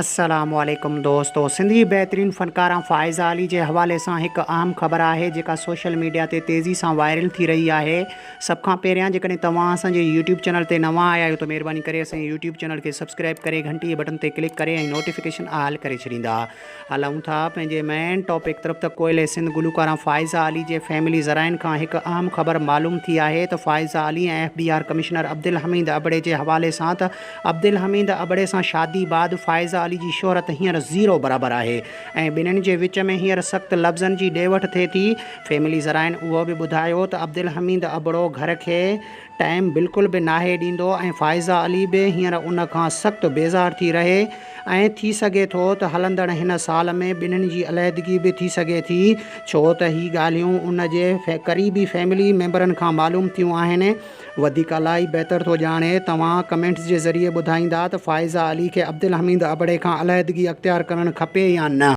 السلام عليڪم دوستو سنڌ جي بهترين فنڪارا فائزه علي جي حوالي سان هڪ اهم خبر آهي جيڪا سوشل ميڊيا تي تيزي سان وائرل ٿي رهي آهي سڀ کان پهريان جيڪڏهن توهان اسان جي يوٽيوب چينل تي نوان آيا آهيو ته مهرباني ڪري اسان جي يوٽيوب چينل کي سبسڪرائب ڪري گهنٽي جي بٽن تي ڪلڪ ڪري ۽ نوٽيفڪيشن آل ڪري ڇڏيندا هلون ٿا پنهنجي مين ٽاپڪ طرف ته ڪوئلي سنڌ گلوڪارا فائزه علي جي فيملي ذرائعن کان هڪ اهم خبر معلوم ٿي آهي ته Faiza Ali ۽ F B R commissioner Abdul Hameed Abro جي حوالي سان ته عبدالحميد ابڙي سان شادي بعد فائزه علي جي شهرت هينئر زيرو برابر آهي ۽ ٻنهين جي وچ ۾ هينئر سخت لفظن جي ڏي وٺ ٿئي ٿي. فيملي ذرائعن اهو به ٻڌايو ته عبدالحميد ابڙو گهر کي ٽائيم بلڪل به ناهي ڏيندو ۽ فائزه علي به هينئر ان کان سخت بيزار ٿي رهي ۽ ٿي سگهي ٿو ته هلندڙ هن سال ۾ ٻنهين جي عليحدگي به ٿي سگهي ٿي ڇو ته هي ڳالهيون ان جي قريبي فيملي ميمبرن کان معلوم ٿيون آهن. وڌيڪ الائي بهتر ٿو ڄاڻي. توهان ڪمينٽس جي ذريعي ٻڌائيندا ته فائزه علي کي عبدالحميد ابڙي کان عليحدگي اختيار ڪرڻ کپي يا نه؟